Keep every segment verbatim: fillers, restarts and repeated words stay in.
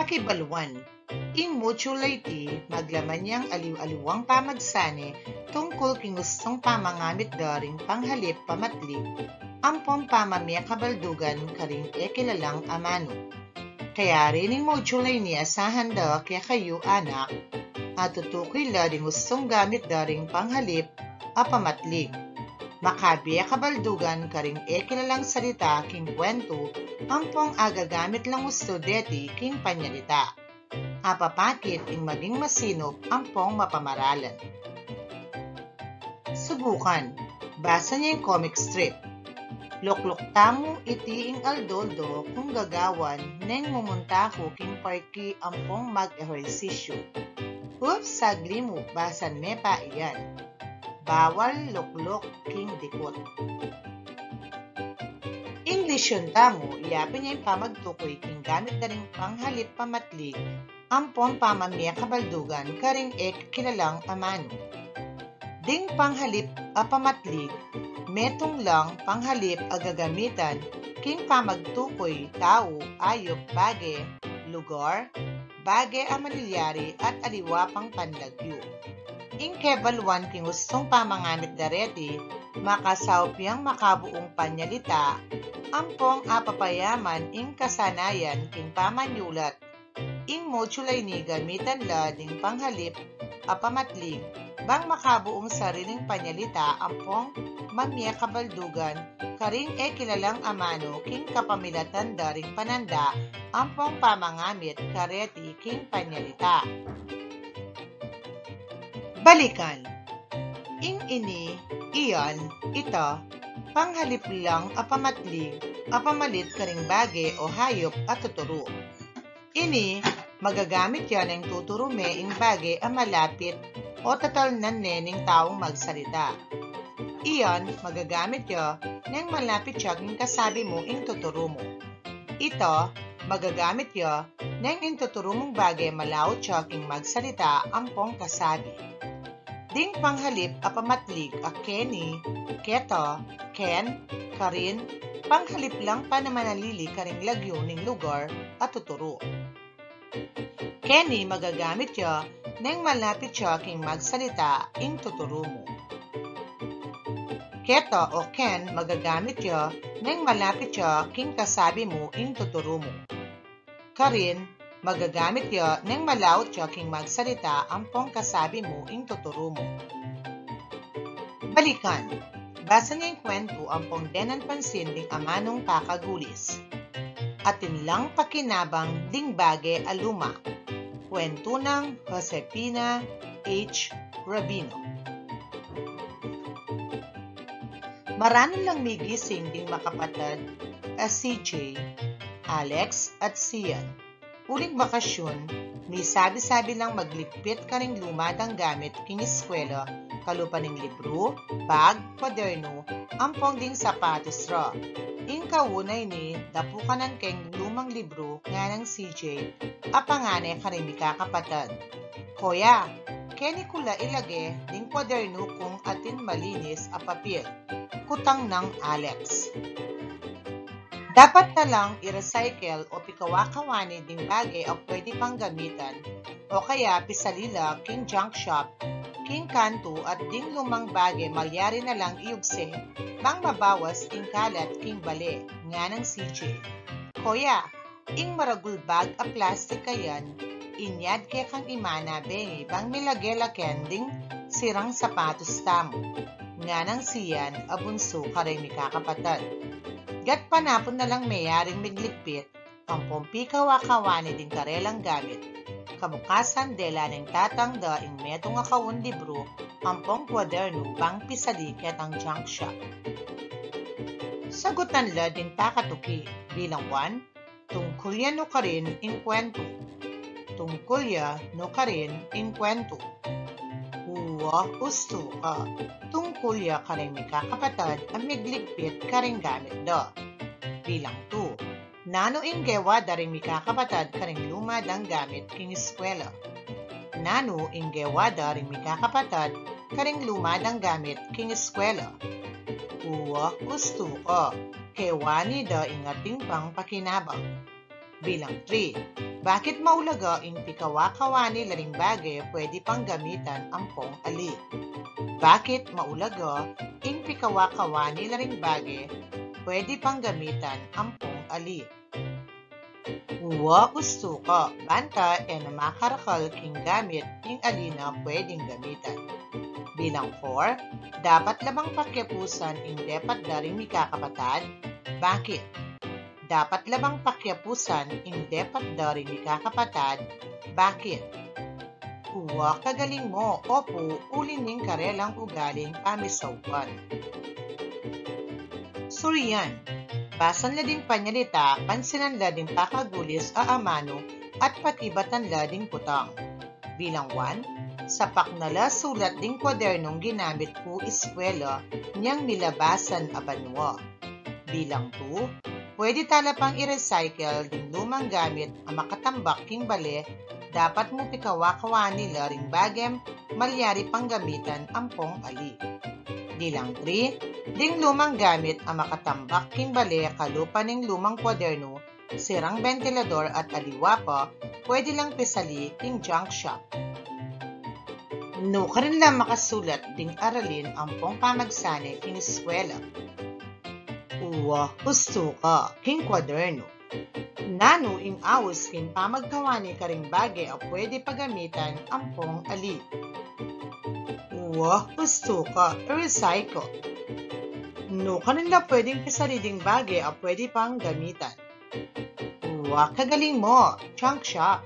Pakibaluan, ing module a iti maglaman yang aliw-aliwang pamagsane tungkul king ustung pamangamit da ring panghalip pamatlig ampong pamamie kabaldugan karing e kilalang amanu. Kayari ning module a ini asahan da kekayu anak, atutukuy la ding ustung gamit da ring panghalip a pamatlig. Makabie kabaldugan karing e kilalang salita king kwentu ampong agagamit lang ustu deti king panyalita. Apapakit ing maging masinup ampong mapamaralan. Subukan, basa ne ing comic strip. Lukluk tamu iti ing aldo-aldo kung gagawan neng mumunta ku king parke ampong mag-ehersisyu. Oops, sagli mu, basan me pa iyan. Bawal lukluk king dikut. Ing lesyun tamu, yapin ya ing pamagtukoy king gamit da ring panghalip pamatlig ampong pamamie kabaldugan karing e kilalang amanu. Ding panghalip a pamatlig, metung lang panghalip a gagamitan king pamagtukoy tau, ayup, bage, lugar, bage a manilyari at aliwa pang panlagyu. Ing kebaluan king ustung pamangamit da reti, makasaup yang makabuung panyalita ampong apapayaman ing kasanayan king pamanyulat. Ing module a ini gamitan la ding panghalip a pamatlig bang makabuung sariling panyalita ampong mamie kabaldugan karing e kilalang amanu king kapamilatan da ring pananda ampong pamangamit kareti king panyalita. Balikan. Ing ini, iyan, ita, panghalip lang a pamatlig a pamalit karing bage o hayup a tuturu. Ini, magagamit ya neng tuturu me ing bage a malapit o tatalnan ne ning taung magsalita. Iyan, magagamit ya neng malapit ya king kasabi mu ing tuturu mu. Ita, magagamit ya neng ing tuturu mung bage malaut ya king magsalita ampong kasabi. Ding panghalip a pamatlig a keni, keta, ken, karin, panghalip lang panamanalili karing lagyu ning lugar a tuturu. Keni, magagamit ya neng malapit ya king magsalita ing tuturu mu. Keta o ken, magagamit ya neng malapit ya king kasabi mu ing tuturu mu. Karin, magagamit ya neng malaut ya king magsalita ampong kasabi mu ing tuturu mu. Balikan, basa ne ing kwentu ampong denan pansin ding amanung kakagulis. Atin lang pakinabang ding bage a luma. Kwentu nang Josefina H. Rabino. Maranun lang migising ding makapatad a C J, Alex, at Sian. Uling bakasyun, misabi-sabi lang magligpit karing luma dang gamit king eskwela, kalupa ning libru, bag, kwadernu, ampong ding sapatos ra. Ing kauna ini, dapukanan keng lumang libru, nganang C J, a pangane karing mikakapatad. Koya, keni ku la ilage ding kwadernu kung atin malinis a papil, kutang nang Alex. Dapat na lang i-recycle o pikawa-kawani ding bage a pwede pang gamitan, o kaya pisali la king junk shop king kantu at ding lumang bage malyari na lang iugse bang mabawas ing kalat king bale, nganang C J. Koya, ing maragul bag a plastik a yan, inyad ke kang imana bengi bang milage la ken ding sirang sapatos tamu, nganang Sian a bunsu karing mikakapatad. Gatpanapun na lang meyaring migligpit ampong pikawa-kawani ding karelang gamit. Kabukasan dela neng tatang da ing metung a kaun libru ampong kwadernu bang pisali ketang junk shop. Sagutan la ding pakatuki. Bilang one, tungkul ya nukarin ing kwentu. Tungkul ya nukarin ing kwentu. Uwa, ustu ka. Tungkul ya karing mikakapatad a migligpit karing gamit da. Bilang two, nanu ing gewa da ring mikakapatad karing luma dang gamit king eskwela? Nanu ing gewa da ring mikakapatad karing luma dang gamit king eskwela? Uwa, ustu ka. Kewani da ing atin pang pakinabang. Bilang three, bakit maulaga ing pikawa-kawani la ring bage pwede pang gamitan ampong ali? Bakit maulaga ing pikawa-kawani la ring bage pwede pang gamitan ampong ali? Uwa, ustu ka, banta e na makarakal king gamit ing ali na pwedeng gamitan. Bilang four, dapat la bang pakiapusan ing depat da ring mikakapatad? Bakit? Dapat la bang pakiapusan ing depat da ring mikakapatad? Bakit? Uwa, kagaling mo, opu, uli ning karelang ugaling pamisaupan. Surian, basan la ding panyalita, pansinan la ding pakagulis a amanu, at patibatan la ding putang. Bilang one, sapak na la sulat ding kwadernong ginamit ku iskwela nyang milabasan a banua. Bilang two, pwede tala pang i-recycle ding lumang gamit a makatambak king bale, dapat mu pikawa-kawani la ring bagem malyari pang gamitan ampong ali. Bilang three, ding lumang gamit a makatambak king bale kalupa ning lumang kwadernu, sirang bentilador at aliwa pa, pwede lang pisali king junk shop. Nukarin la makasulat ding aralin ampong pamagsane king eskwela? Uwa, ustu ka, king kwadernu. Nanu ing aus king pamagkawani karing bage a pwede pagamitan ampong ali? Uwa, ustu ka, recycle. Nukarin la pwedeng pisali ding bage a pwede pang gamitan? Uwa, kagaling mo, junk shop.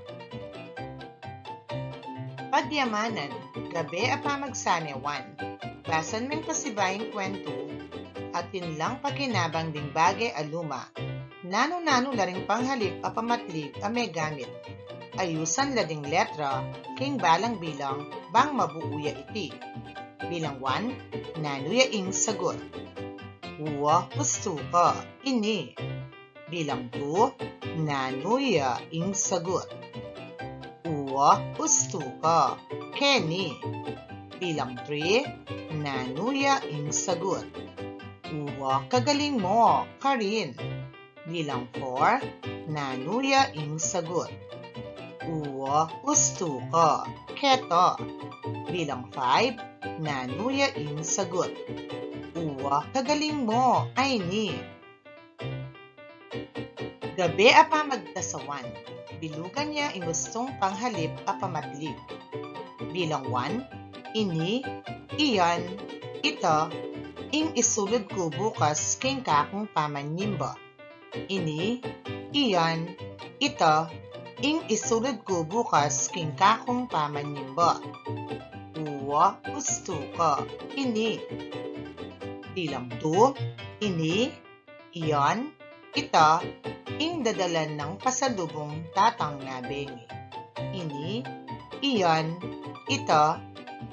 Pagyamanan, gabe a pamagsane one. Basan meng pasibayung kwentu, atin lang pakinabang ding bage a luma. Nanu-nanu la ring panghalip a pamatlig a megamit? Ayusan la ding letra king balang bilang bang mabuu ya iti. Bilang one, nanu ya ing sagut? Uwa, ustu ka, ini. Bilang two, nanu ya ing sagut? Uwa, ustu ka, keni. Bilang three, nanu ya ing sagut? Uwa, kagaling mo, karin. Bilang four, nanu ya ing sagut? Uwa, ustu ka, keta. Bilang five, nanu ya ing sagut? Uwa, kagaling mo, ayni. Gabe a pamagtasawan. Bilugan ya ing ustung panghalip a pamatlig. Bilang one, ini, iyan, ita, ing isulud ku bukas king kakung pamanyimba. Ini, iyan, ita, ing isulud ku bukas king kakung pamanyimba. Uwa, ustu ka, ini. Bilang two, ini, iyan, ita, ing dadalan nang pasalubung tatang na bengi. Ini, iyan, ita,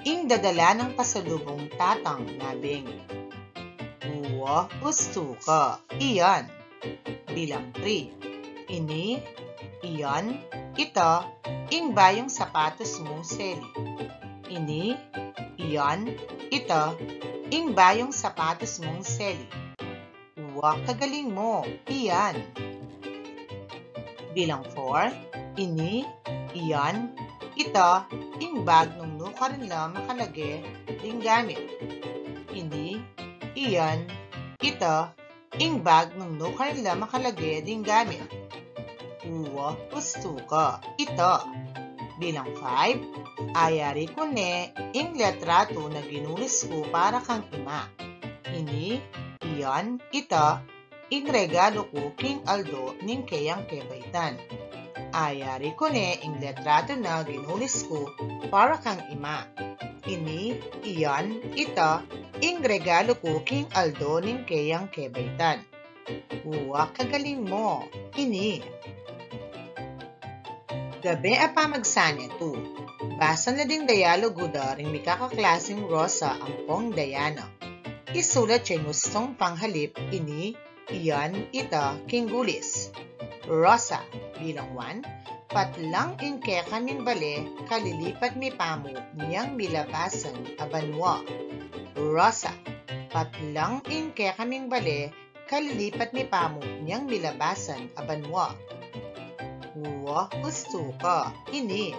ing dadalan nang pasalubung tatang na bengi. Uwa, ustu ka, iyan. Bilang three. Ini, iyan, ita, ing bayung sapatos mung seli. Ini, iyan, ita, ing bayung sapatos mung seli. Uwa, kagaling mo, iyan. Bilang four, ini, iyan, ita, ing bag nung nukarin la makalage ding gamit. Ini, iyan, ita, ing bag nung nukarin la makalage ding gamit. Uwa, ustu ka, ita. Bilang five, ayari ku ne ing litratu na ginulis ku para kang ima. Ini, iyan, ita, ing regalu ku king aldo ning keyang kebaitan. Ayari ku ne ing litratu na ginulis ku para kang ima. Ini, iyan, ita, ing regalu ku king aldo ning keyang kebaitan. Uwa, kagaling mo, ini. Gabe a pamagsane two. Basan la ding dialogu da ring mikakaklasing Rosa ampong Diana. Isulat ya ing ustung panghalip ini, iyan, ita, king gulis. Rosa, bilang one, patlang ing kekaming bale, kalilipat mi pamu nyang milabasan a banua. Rosa, patlang ing kekaming bale, kalilipat mi pamu nyang milabasan a banua. Wa, ustu ka. Ini.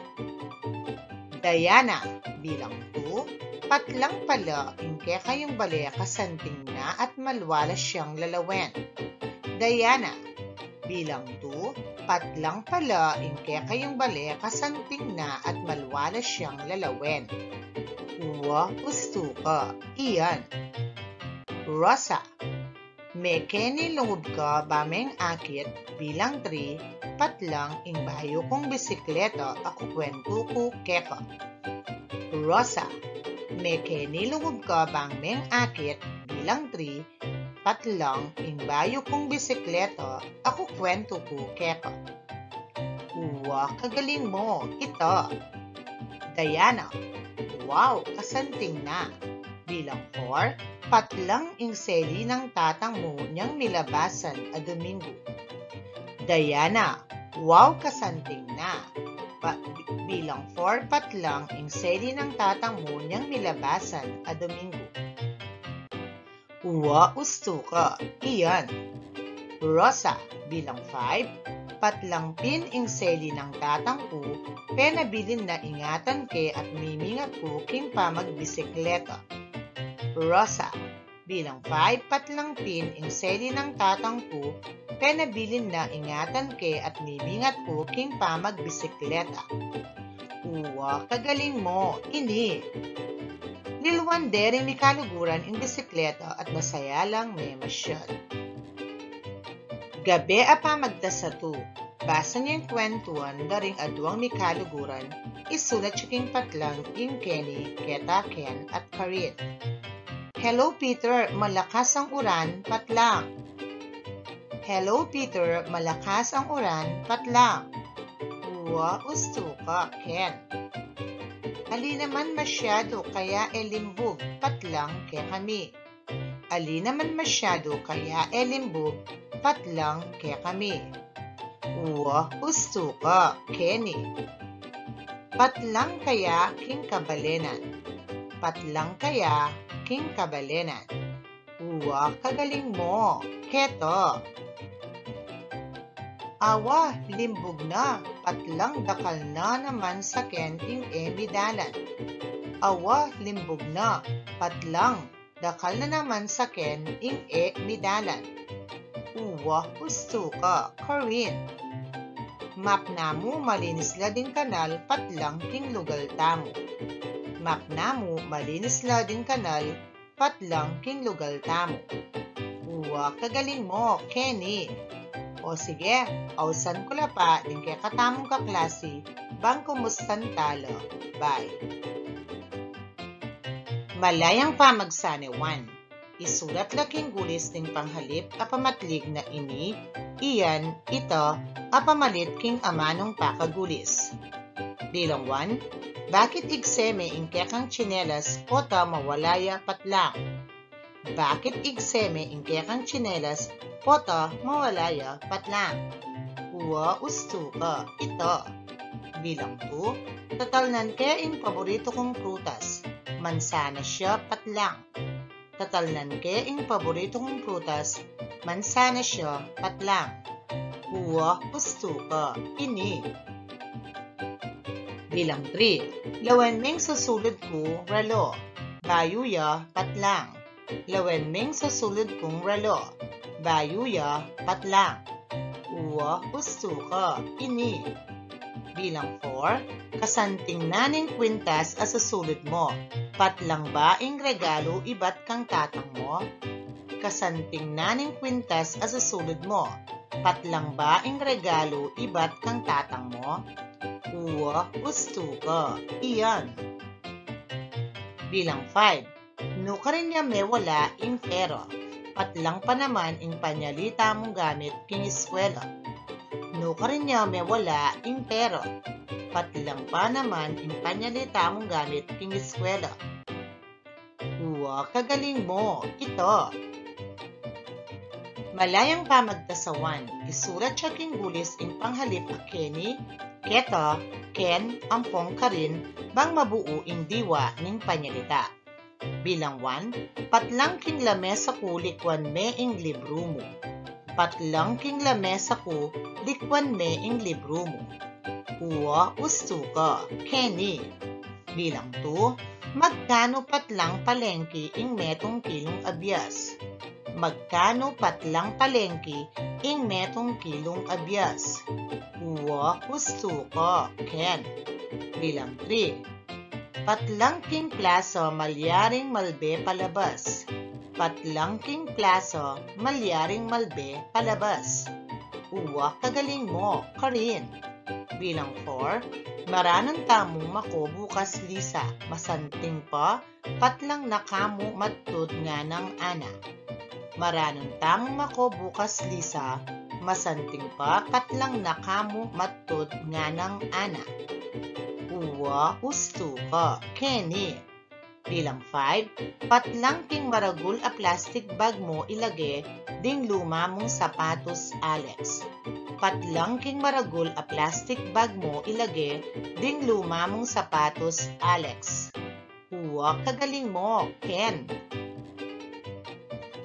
Diana, bilang two, patlang pala ing kekayung bale kasanting na at malwalas yang lalawen. Diana, bilang two, patlang pala ing kekayung bale kasanting na at malwalas yang lalawen. Wa, ustu ka. Iyan. Rosa, me keni lungub ka bang meng akit, bilang three, patlang ing bayu kung bisikleta a kukwentu ku keka. Rosa, me keni lungub ka bang meng akit, bilang three, patlang ing bayu kung bisikleta a kukwentu ku keka. Wa, kagaling mo, ita. Diana, wow, kasanting na. Bilang four, patlang ing seli nang tatang mu nyang milabasan a Domingo. Diana, wow, kasanting na. Pa, bilang four, patlang ing seli nang tatang mu nyang milabasan a Domingo. Wa, ustu ka. Iyan. Rosa, bilang five, patlang pin ing seli nang tatang ku, penabilin na ing atan ke at mimingat ku king pamagbisikleta. Rosa, bilang five, patlang pin ing seli nang tatang ku, penabilin na ing atan ke at mimingat ku king pamagbisikleta. Wa, kagaling mo, ini. Lilwan dering mikaluguran ing bisikleta at masaya lang memasyal. Gabe a pamagtasa two, basa ing kwentuan da ring aduang mikaluguran, isulat ya king patlang ing keni keta Ken at Karin. Hello, Peter, malakas ang uran, patlang. Hello, Peter, malakas ang uran, patlang. Wa, ustu ka, Ken. Ali naman masyadu kaya e limbug, patlang kekami. Ali naman masyadu kaya e limbug, patlang kekami. Wa, ustu ka, Kenny. Patlang kaya king kabalenan. Patlang kaya king kabalenan. Wa, kagaling mo. Keta. Awa, limbug na. Patlang dakal na naman sa ken ing e midalan. Awa, limbug na. Patlang dakal na naman sa ken ing e midalan. Wa, ustu ka, Corinne. Mapna mu malinis la ding kanal patlang king lugal tamu. Mapna mu malinis la ding kanal patlang king lugal tamu. Wa, kagaling mo, Kenny. O sige, ausan ku la pa ding kekatamung kaklasi bang kumustan tala. Bye. Malayang pamagsane one. Isulat la king gulis ding panghalip a pamatlig na ini, iyan, ita, a pamalit king amanung pakagulis. Bilang one, bakit igse me ing kekang tsinelas pota mawala ya patlang? Bakit igse me ing kekang tsinelas pota mawala ya patlang? Wa, ustu ka, ita. Bilang two, tatalnan ke ing paboritu kung prutas, mansanas ya patlang. Tatalnan ke ing paboritu kung prutas, mansanas ya patlang. Wa, ustu ka, ini. Bilang three, lawen meng sasulud ku relo, bayu ya patlang. Lawen meng sasulud kung relo, bayu ya patlang. Wa, ustu ka, ini. Bilang four, kasanting na ning kwintas a sasulud mu, patlang ba ing regalu ibat kang tatang mu? Kasanting na ning kwintas a sasulud mu, patlang ba ing regalu ibat kang tatang mu? Wa, ustu ka, iyan. Bilang five, nukarin ya mewala ing pera, patlang pa naman ing panyali tamung gamit king eskwela. Nukarin ya mewala ing pera, patlang pa naman ing panyali tamung gamit king eskwela. Wa, kagaling mu, ita. Malayang pamagtasa one, isulat ya king gulis ing panghalip a Kenny, keta, Ken, ampong Karin, bang mabuo ing diwa ning panyalita. Bilang one, patlang king lamesa ku likuan me ing libru mu. Patlang king lamesa ku, likwan me ing libru mu. Uwa, ustu ka, Kenny. Bilang two, magkanu patlang palengki ing metung kilung abias? Magkanu patlang palengki ing metung kilung abias? Uwa, ustu ka, Ken. Bilang three, patlang king plaso malyaring malbe palabas? Patlang king plaso malyaring malbe palabas? Uwa, kagaling mo, Karin. Bilang four, maranun tamung mako bukas, Lisa. Masanting pa, patlang na kamu matut, nganang Ana. Maranun tamung mako bukas, Lisa. Masanting pa, patlang na kamu matut, nganang Ana. Uwa, ustu ka, Kenny. Bilang five, patlang king maragul a plastic bag mu ilage ding luma mung sapatos, Alex. Patlang king maragul a plastic bag mu ilage ding luma mung sapatos, Alex. Uwa, kagaling mo, Ken.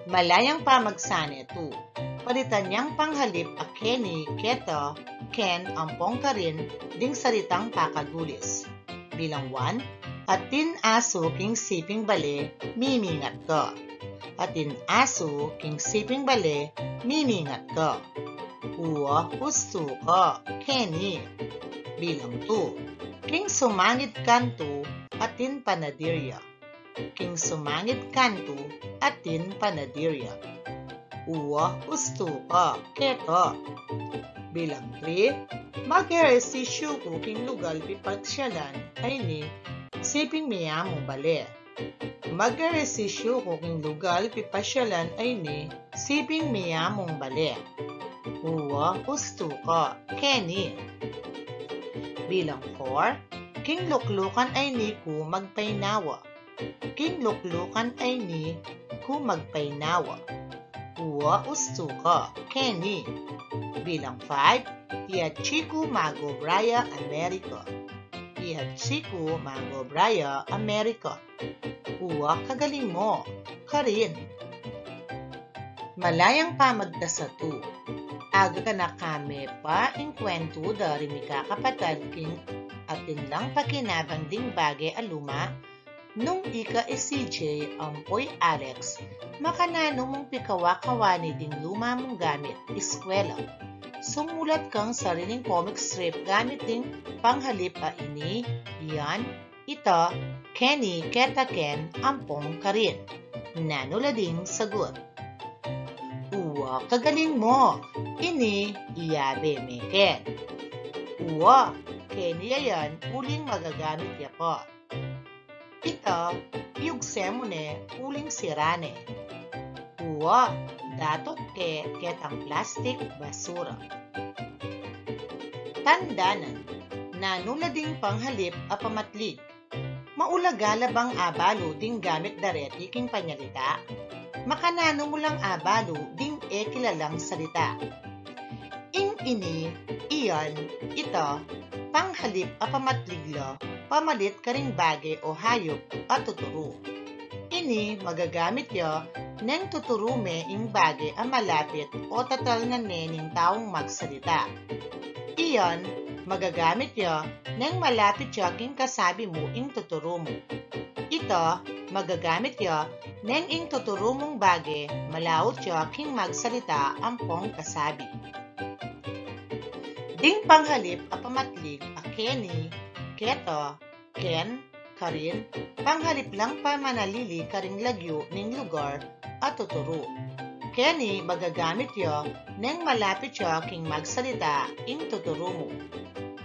Malayang pamagsane two. Palitan yang panghalip a Kenny, Keta, Ken, ampong Karin ding saritang pakagulis. Bilang one, atin asu king siping bale, mimingat ka. Atin asu king siping bale, mimingat ka. Uwa, ustu ka, Kenny. Bilang two, king sumangit kantu, atin panadirya. King sumangit kantu, atin panadirya. Uwa, ustu ka, Keta. Bilang three, mag-ehersisyu ku king lugal pipasyalan a ini, siping miyamung bale. Mag-ehersisyu ku king lugal pipasyalan a ini, siping miyamung bale. Uwa, ustu ka, Kenny. Bilang four, king luklukan a ini ku magpainawa. King luklukan a ini ku magpainawa. Uwa, ustu ka, Kenny. Bilang five, iatsi ku magobraya Amerika. Iatsi ku magobraya Amerika. Uwa, kagaling mo, Karin. Malayang pamagtasa two. Agakan na kami pa ing kwentu da ring mikakapatad king atin lang pakinabang ding bage a luma. Nung ika i C J ampo i Alex, makananu mung pikawakawani ding luma mung gamit eskwela? Sumulat kang sariling comic strip gamit ding panghalip a ini, iyan, ita, Kenny, Keta, Ken, ampong Karin. Nanu la ding sagut? Uwa, kagaling mo. Ini, iyabe me Ken. Uwa, Kenny ya yan, uling magagamit ya pa. Ita, yugse mu ne, uling sira ne. Uwa, datuk ke ketang plastik basura. Tandanan, nanu la ding panghalip a pamatlig? Maulaga la bang abalu ding gamit da reti king panyalita? Makananu mu lang abalu ding e kilalang salita? Ing ini, iyan, ita, panghalip a pamatlig la pamalit karing bage o hayop a tuturu. Ini magagamit ya neng tuturu me ing bage a malapit o tatalnan me ning taung magsalita. Iyan, magagamit ya neng malapit ya king kasabi mu ing tuturu mu. Ita, magagamit ya neng ing tuturu mung bage malaut ya king magsalita ampong kasabi. Ding panghalip a pamatlig a Kenny, Keta, Ken, Karin, panghalip lang pamanalili karing lagyu ning lugar a tuturu. Kenny, magagamit ya neng malapit ya king magsalita ing tuturu mu.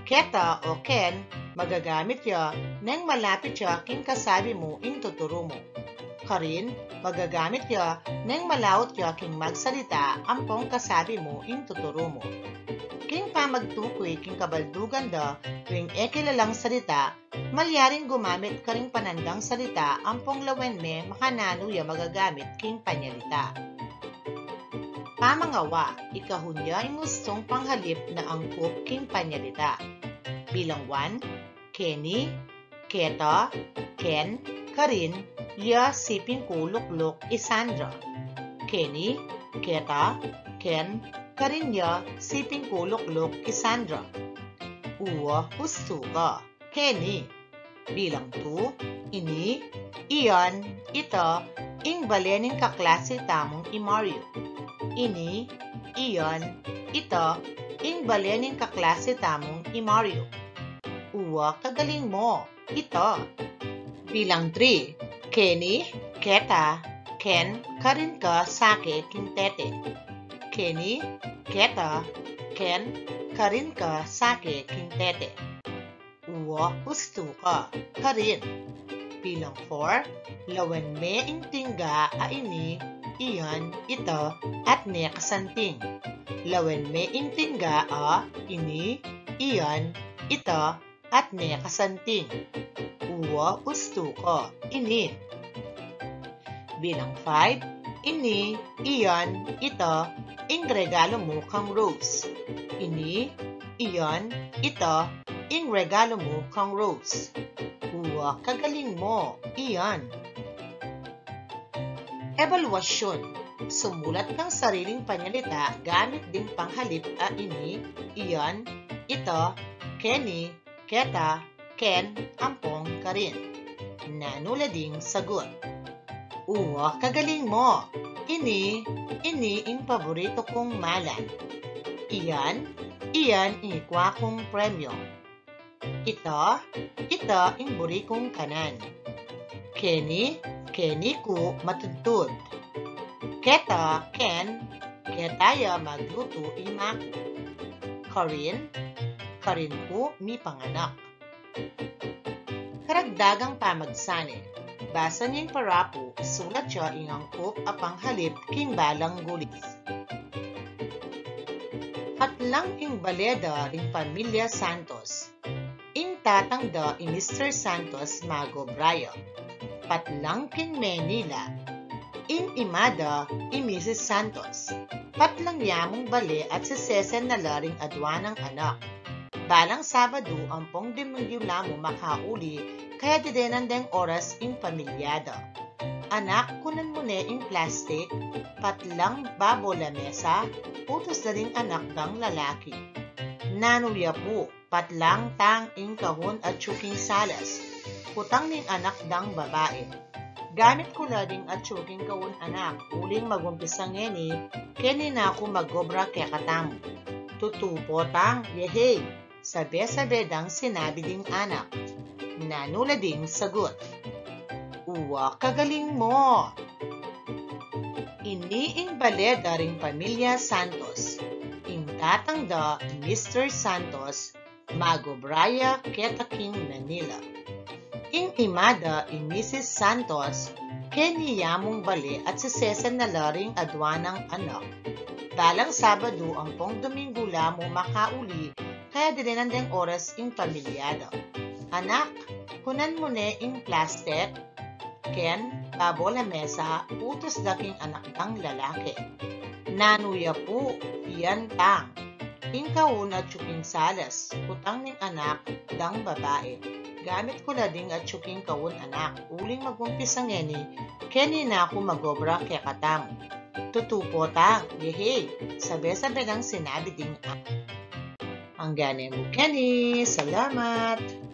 Keta o Ken, magagamit ya neng malapit ya king kasabi mu ing tuturu mu. Karin, magagamit ya neng malaut ya king magsalita ampong kasabi mu ing tuturu mu. King pamagtukuy king kabaldugan da ring e kilalang salita, malyaring gumamit karing panandang salita ampong lawen me makananu ya magagamit king panyalita. Pamangawa, ikahun ya ing ustung panghalip na angkup king panyalita. Bilang one, Kenny, Keta, Ken, Karin, ya siping ku lukluk i Sandra. Kenny, Keta, Ken, karin ya siping ku lukluk i Sandra. Uwa, ustu ka. Kenny. Bilang two, ini, iyan, ita, ing bale ning kaklase tamung i Mario. Ini, iyan, ita, ing bale ning kaklase tamung i Mario. Uwa, kagaling mo. Ita. Bilang three, Kenny, keta, ken, karin ka sake king tete. Kenny, keta, ken, karin ka sake king tete. Uwa, ustu ka. Karin. Bilang four, lawen me ing tingga a ini, iyan, ita, at ne kasanting. Lawen me ing tingga a ini, iyan, ita, at ne kasanting. Uwa, ustu ka. Ini. Bilang five, ini, iyan, ita, ing regalo mu kang Rose. Ini, iyan, ita, ing regalo mu kang Rose. Uwa, kagaling mo. Iyan. Ebaluasyun. Sumulat kang sariling panyalita gamit ding panghalip a ini, iyan, ita, keni, keta, ken, ampong karin. Nanu la ding sagut? Uwa, kagaling mo. Ini, ini ing paboritu kung malan. Iyan, iyan ing ikwa kung premyo. Ita, ita ing buri kung kanan. Keni, keni ku matudtud. Keta, ken, keta ya maglutu i ma ku. Karin, karin ku mipanganak. Karagdagang pamagsane. Basa ning parapu, sulat ya ing angkup a panghalip king balang gulis. Patlang ing bale da ring pamilya Santos. Ing tatang da i Mister Santos magobra ya. Patlang king Manila. Ing ima da i Misis Santos. Patlang ya mung bale at sisesen na la ring adwa nang anak. Balang Sabadu ampong Dominggu la mu makauli, kaya didenan deng oras ing pamilya da. Anak, kunan mu ne ing plastik, patlang babo lamesa, utus da ning anak dang lalaki. Nanu ya pu? Patlang tang ing kahun atyu king salas, kutang ning anak dang babai. Gamit ku la ding atyu king kahun, anak, uling magumpisa ngeni, keni na ku magobra kekatamu. Tutu potang, yehey, sabe-sabe dang sinabi ding anak. Nanu la ding sagut? Uwa, kagaling mo. Ini ing bale da ring pamilya Santos. Ing tatang da, Mister Santos, magobra ya keta king Manila. Ing ima da i Misis Santos, keni ya mung bale at sisesen na la ring adwa nang anak. Balang Sabadu ampong Dominggu la mu makauli, kaya didenan deng oras ing pamilya da. Anak, kunan mu ne ing plastik, ken, babo lamesa, utus da king anak dang lalaki. Nanu ya pu? Iyan tang. Ing kahun atyu king salas, kutang ning anak dang babai. Gamit ku la ding atyu king kahun, anak, uling magumpisa ngeni, keni na ku magobra kekatamu. Tutu potang, yehey, sabe-sabe dang sinabi ding anak. Angga ne mu keni, salamat.